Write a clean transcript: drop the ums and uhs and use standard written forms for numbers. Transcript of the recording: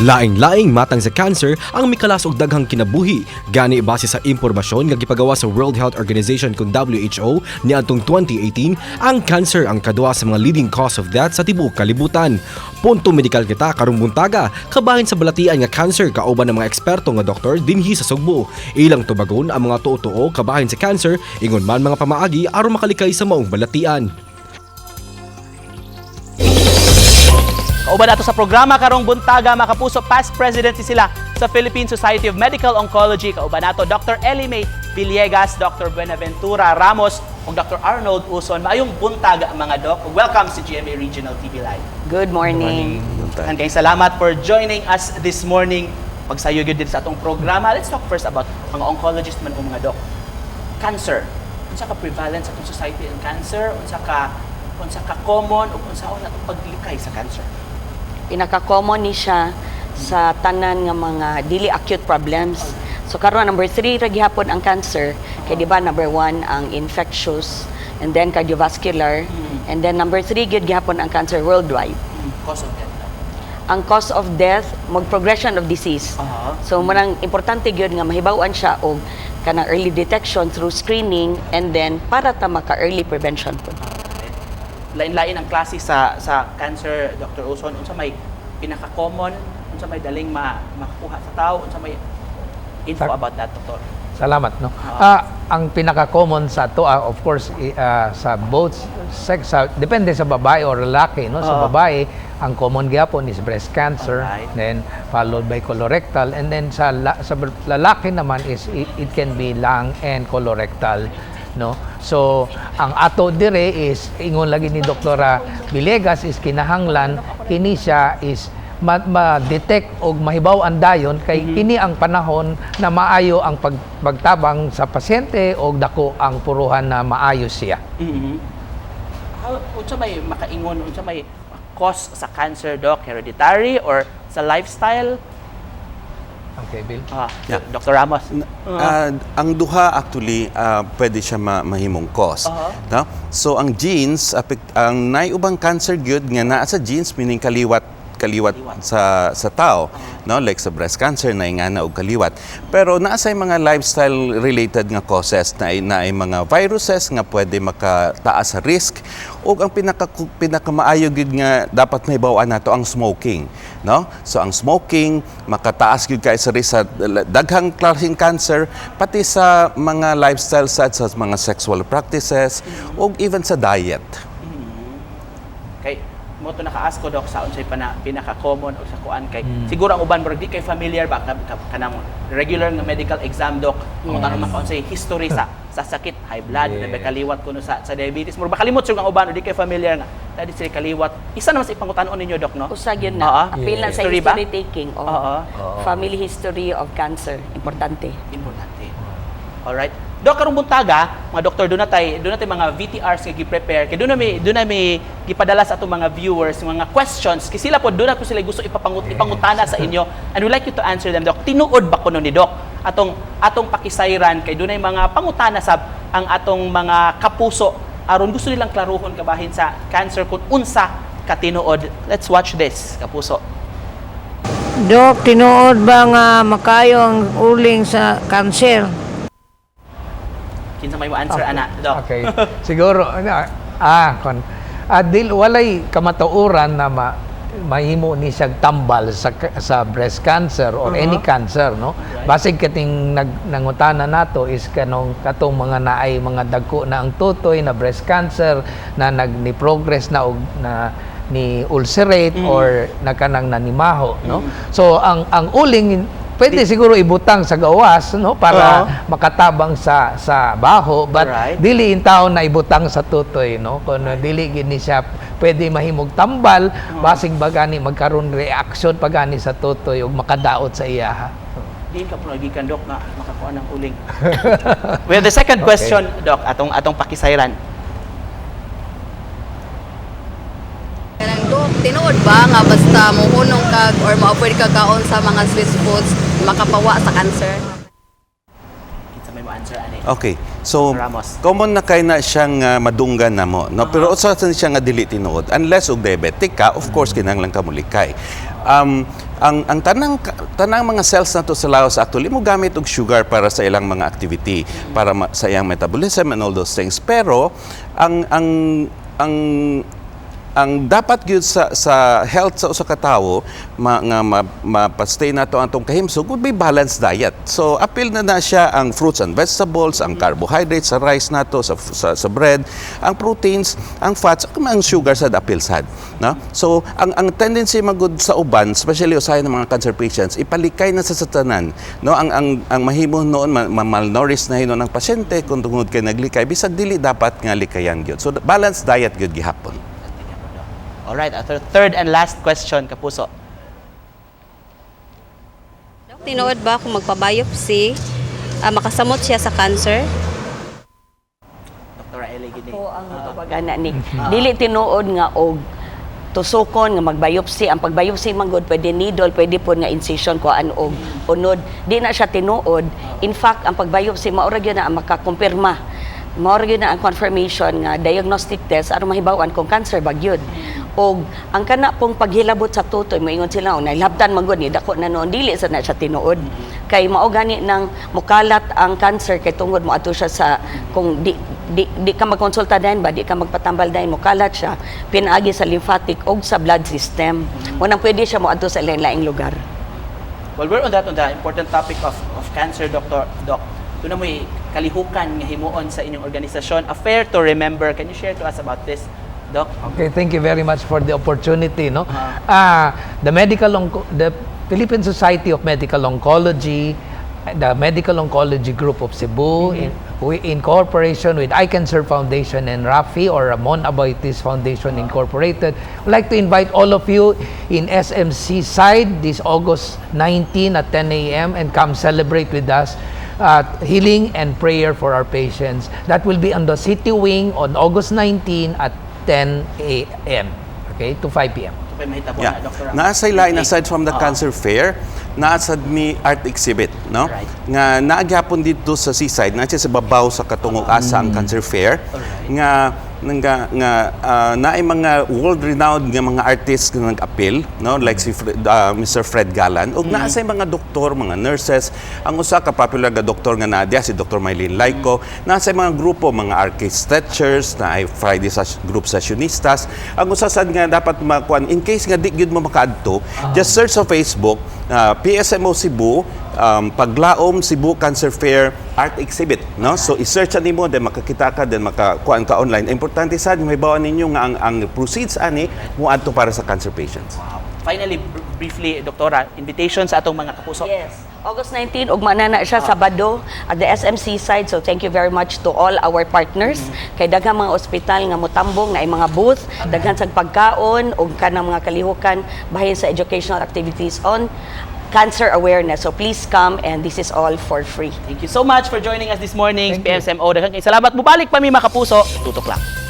Laing-laing matang sa cancer ang mikalas og daghang kinabuhi. Gani base sa impormasyon nga gipagawa sa World Health Organization kon WHO niadtong 2018, ang cancer ang kadua sa mga leading cause of death sa tibuok kalibutan. Punto medikal kita karong buntaga kabahin sa balatian nga cancer kauban ng mga eksperto nga doktor dinhi sa Sugbo. Ilang tubagon ang mga tuo-tuo kabahin sa cancer, ingon man mga pamaagi aron makalikay sa maong balatian. Kauban nato sa programa karong buntaga, mga kapuso, past president si sila sa Philippine Society of Medical Oncology. Kauban nato Dr. Ellie Mae Villegas, Dr. Buenaventura Ramos ug Dr. Arnold Uson. Maayong buntag, mga doc. Ug welcome sa GMA Regional TV Live. Good morning. And kay salamat for joining us this morning. Pagsayo gyud dito sa atong programa. Let's talk first about mga oncologist man o mga doc. Cancer. Unsa ka prevalence sa atong society ang cancer? Unsa ka common ug unsaon atong paglikay sa cancer? Pinaka-common ni siya sa tanan nga mga dili acute problems. So karon, number 3 ra gihapon ang cancer. Kay di ba number 1 ang infectious and then cardiovascular and then number 3 gyud gihapon ang cancer worldwide. Cause of death, no? Ang cause of death, mag progression of disease. So manang importante gyud nga mahibaw-an siya og kanang early detection through screening and then para ta maka early prevention pud. Lain-lain ang klase sa cancer, Dr. Uson. Unsa may pinaka-common, unsa may daling makakuha sa tao, unsa may info about that, Doktor? Salamat, no. Ang pinaka-common sa to, of course, sa both sex, depende sa babae or lalaki, no. Sa babae, ang common gyapon is breast cancer, then followed by colorectal, and then sa lalaki naman is it can be lung and colorectal, no. So, ang ato dire is ingon lagi ni Doktora Villegas is kinahanglan kini siya is ma-detect og mahibaw-an dayon kay kini ang panahon na maayo ang pagtabang sa pasyente og dako ang puruhan na maayo siya. How, unsa may makaingon, unsa may cause sa cancer, doc? Hereditary or sa lifestyle? Okay, Bill. Dr. Ramos. Ang duha actually, pwede siya mahimong cause. No? So ang genes ang naiubang cancer gyud nga naa sa genes, meaning kaliwat kaliwat Kaliwat. sa tao, no, like sa breast cancer na nga na og kaliwat, pero naa say mga lifestyle related nga causes na mga viruses nga pwede makataas sa risk, ug ang pinakamaayo gyud nga dapat mahibaw-an nato, ang smoking, no. So ang smoking makataas gyud kay sa risk sa daghang klaseng cancer, pati sa mga lifestyle, sa mga sexual practices ug even sa diet. Kay mo to naka-ask ko, doc, sa unsay pinaka-common o sa kuan, kay siguro ang uban murag di kay familiar ba kanang regular nga medical exam, doc, ang tanong maka unsay history sa sakit, high blood, yes, kaliwat kuno sa diabetes, murag makalimot siya ang uban o di kay familiar nga dadi sila kaliwat. Isa naman sa ipangutanon ninyo, doc, no? Usa gyud na. Apil na sa History ba? History taking. Oh. Family history of cancer, importante. Importante. Alright. Dok, karong buntaga, mga doktor, doon na tay mga VTRs nga gi-prepare. Kay doon na may gipadala sa atong mga viewers mga questions. Kay sila po doon na po sila gusto ipangutana sa inyo and we like you to answer them, Doc. Tinuod ba kuno ni Doc? Atong pakisayran kay doon mga pangutana sab ang atong mga kapuso aron gusto nilang klaruhon kabahin sa cancer kung unsa katinuod. Let's watch this, kapuso. Dok, tinuod ba nga makayo ang uling sa cancer? Kinsa may mo answer ana, Doc? Okay. Siguro kon dil walay kamatuoran na mahimo ni siyang tambal sa breast cancer or any cancer, no. Basig kating nangutana nato is kanong katong mga naay mga dagko na ang tutoy na breast cancer na nag ni progress na og na ni ulcerate or na kanang nanimaho, no. So ang uling pwede siguro ibutang sa gawas, no, para makatabang sa baho, but dili in taon na ibutang sa tutoy, no, kun dili gid ni siya pwede mahimog tambal. Basig ba gani magkaroon reaction pa gani sa tutoy ug makadaot sa iyaha. Diin ka po gikan, Doc, nga makakuha ng uling. Well, the second question, Doc, atong pakisayran. Kanang Dok, tinuod ba nga basta mohunong kag or ma-avoid ka kaon sa mga sweet foods, makapawa sa cancer? Kinsa may mo answer ani? Okay. So, Ramos. Common na kay na siyang madunggan na mo, no? Pero usa sa siya nga dili tinuod. Unless og diabetic ka, of course kinahanglan ka mulikay. Ang tanang mga cells nato sa lawas actually mo gamit og sugar para sa ilang mga activity, para sa iyang metabolism and all those things. Pero ang dapat gyud sa health sa usa ka tawo nga mapastay nato ang atong kahimsog would be balanced diet. So apil na na siya ang fruits and vegetables, ang carbohydrates sa rice nato, sa bread, ang proteins, ang fats, ang sugar sa apil sad, no? So ang tendency magud sa uban, especially usahay ng mga cancer patients, ipalikay na sa tanan, no? Ang mahimo noon malnourished na hinuon ang pasyente kung tungod kay naglikay bisag dili dapat nga likayan gyud. So balanced diet gyud gihapon. Alright, our third and last question, kapuso. Dok, tinuod ba kung magpa-biopsy, makasamot siya sa cancer? Dr. Eli gini. Ako ang mutabagan na ni. Dili tinuod nga og tusukon nga magbiopsy. Ang pagbiopsy man gud, pwede needle, pwede pod nga incision, kuan og unod. Di na siya tinuod. In fact, ang pagbiopsy mao ra gyud na ang makakumpirma, mao ra gyud na ang confirmation nga diagnostic test aron mahibaw-an kung cancer ba gyud. Og ang kana pong paghilabot sa tutoy, moingon sila, "Oh, nahilabtan man gud ni, dako na noon." Dili sa na siya tinuod kay mao gani nang mukalat ang cancer kay tungod mo ato siya sa kung di ka magkonsulta dayon ba, di ka magpatambal dayon, mukalat siya pinaagi sa lymphatic og sa blood system. Mo nang pwede siya moadto sa lain-laing lugar. Well, we're on the important topic of cancer, Doctor Doc. Doon na mo'y kalihukan nga himuon sa inyong organisasyon, A Fair to Remember. Can you share to us about this, Doc? Okay, thank you very much for the opportunity, no? The Philippine Society of Medical Oncology, the Medical Oncology Group of Cebu, in cooperation with I Can Serve Foundation and RAFI or Ramon Aboitiz Foundation Incorporated, would like to invite all of you in SM Seaside this August 19 at 10 a.m. and come celebrate with us healing and prayer for our patients. That will be on the City Wing on August 19 at 10 a.m. Okay, to 5 p.m. Ito kay mahitabo na, Dr. Ramos. Naa say lain aside from the cancer fair, naa sad mi art exhibit, no? Nga naa gyapon dito sa seaside, naa siya sa babaw sa katungog asa ang cancer fair. Nga nga nga naay mga world renowned nga mga artists nga nag-appeal, no, like si Mr. Fred Galan ug naa say mga doktor, mga nurses. Ang usa ka popular nga doktor nga naa diya si Dr. Mylene Layco. Naa say mga grupo, mga RK Stretchers, naay Friday group sessionistas. Ang usa sad nga dapat makuan in case nga di gyud mo makaadto, just search sa Facebook PSMO Cebu Paglaom Cebu Cancer Fair Art Exhibit, no? So i-search ani mo, then makakita ka, then makakuan ka online. Importante sad mahibaw ninyo nga ang proceeds ani moadto para sa cancer patients. Wow. Finally, briefly, Doktora, invitation sa atong mga kapuso. Yes. August 19, ugma na na siya, Sabado, at the SM Seaside. So thank you very much to all our partners. Kay daghang mga ospital nga motambong na ay mga booth, daghan sa pagkaon ug kanang mga kalihukan bahin sa educational activities on cancer awareness. So please come and this is all for free. Thank you so much for joining us this morning, Thank you. PSMO. Daghang kay salamat. Mubalik pa mi, mga kapuso. Tutok lang.